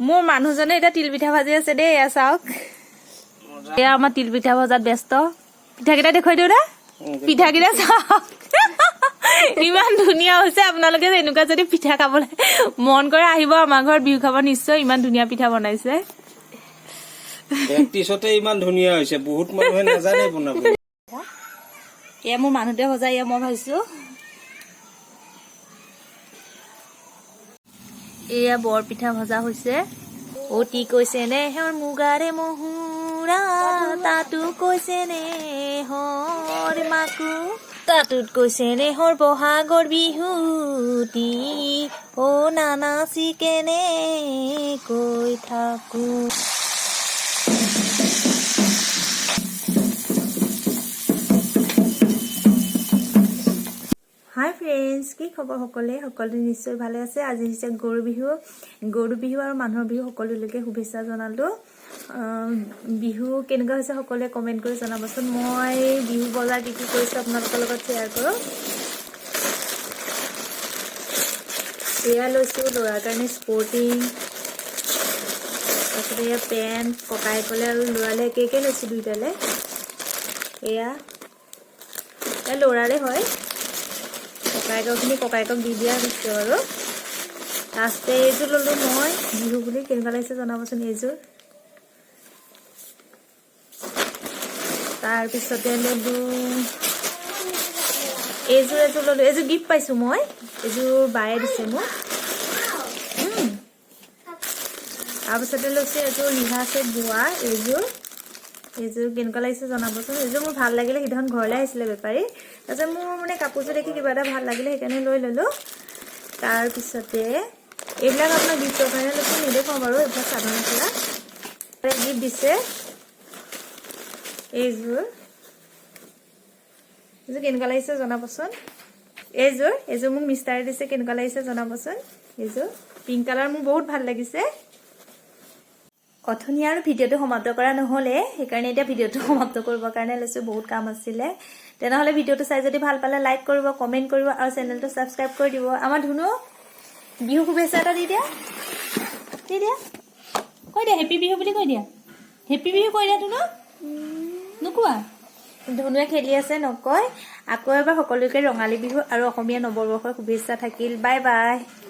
মোৰ মানুহজনে এতিয়া তিলপিঠা ভাজি আছে দেই, এয়া চাওক। এয়া আমাৰ তিলপিঠা ভজাত ব্যস্ত। পিঠাকেইটা দেখুৱাই দিওঁ না, পিঠাকেইটা চাওক ইমান ধুনীয়া হৈছে। আপোনালোকে এনেকুৱা যদি পিঠা খাবলৈ মন কৰে আহিব আমাৰ ঘৰত বিহু খাব, নিশ্চয় ইমান ধুনীয়া পিঠা বনাইছে। প্ৰেক্টিচতে ইমান ধুনীয়া হৈছে, বহুত মানুহে নাজানে বনাব। এয়া মোৰ মানুহটোৱে ভজা, এয়া মই ভাজিছো। এয়া বৰপিঠা ভজা হৈছে। অতি কৈছে নে হৰ মুগাৰে মহুৰা, তাতো কৈছে নে হৰ মাকো, তাতোত কৈছে নে হৰ বহাগৰ বিহুটি, অ নানাচি কেনে কৈ থাকো। হাই ফ্ৰেণ্ডছ, কি খবৰ সকলোৱে? সকলোৱে নিশ্চয় ভালে আছে। আজি হৈছে গৰু বিহু। গৰু বিহু আৰু মানুহৰ বিহু সকলোলৈকে শুভেচ্ছা জনালোঁ। বিহু কেনেকুৱা হৈছে সকলোৱে কমেণ্ট কৰি জনাবচোন। মই বিহু বজাৰ কি কি কৰিছোঁ আপোনালোকৰ লগত শ্বেয়াৰ কৰোঁ। এয়া লৈছোঁ ল'ৰাৰ কাৰণে স্পৰ্টিং, তাৰপিছতে এয়া পেণ্ট ককায়েকলৈ আৰু ল'ৰালৈ একে একে লৈছোঁ দুইটালৈ। এয়া ল'ৰাৰে হয়, ককায়েকৰখিনি ককায়েকক দি দিয়া হৈছে বাৰু। তাৰপিছতে এইযোৰ ল'লোঁ মই বিহু বুলি, কেনেকুৱা লাগিছে জনাবচোন এইযোৰ। তাৰপিছতে ল'লোঁ এইযোৰ, এযোৰ ল'লোঁ, এইযোৰ গিফ্ট পাইছোঁ মই, এইযোৰ বায়ে দিছে মোক। তাৰপিছতে লৈছোঁ এযোৰ ৰিহা চেট বোৱা, এইযোৰ। এইযোৰ কেনেকুৱা লাগিছে জনাবচোন। এইযোৰ মোৰ ভাল লাগিলে, সিদিনাখন ঘৰলৈ আহিছিলে বেপাৰী, তাৰপিছত মোৰ মানে কাপোৰযোৰ দেখি কিবা এটা ভাল লাগিলে, সেইকাৰণে লৈ ল'লোঁ। তাৰপিছতে এইবিলাক আপোনাৰ গিফ্টৰ কাৰণে লৈছোঁ, নেদেখুৱাওঁ বাৰু, এইবিলাক চাদৰ মেখেলা গিফ্ট দিছে। এইযোৰ, এইযোৰ কেনেকুৱা লাগিছে জনাবচোন। এইযোৰ, এইযোৰ মোক মিষ্টাৰে দিছে, কেনেকুৱা লাগিছে জনাবচোন। এইযোৰ পিংক কালাৰ মোৰ বহুত ভাল লাগিছে। অথনি আৰু ভিডিঅ'টো সমাপ্ত কৰা নহ'লে, সেইকাৰণে এতিয়া ভিডিঅ'টো সমাপ্ত কৰিবৰ কাৰণে লৈছোঁ, বহুত কাম আছিলে। তেনেহ'লে ভিডিঅ'টো চাই যদি ভাল পালে লাইক কৰিব, কমেণ্ট কৰিব আৰু চেনেলটো ছাবস্ক্ৰাইব কৰি দিব। আমাৰ ধুনু বিহু শুভেচ্ছা এটা দি দিয়া, দি দিয়া, কৈ দিয়া হেপী বিহু বুলি কৈ দিয়া, হেপী বিহু কৈ দিয়া। ধুনু নোকোৱা, ধুনুৱে খেলি আছে নকয়। আকৌ এবাৰ সকলোকে ৰঙালী বিহু আৰু অসমীয়া নৱবৰ্ষৰ শুভেচ্ছা থাকিল। Bye bye.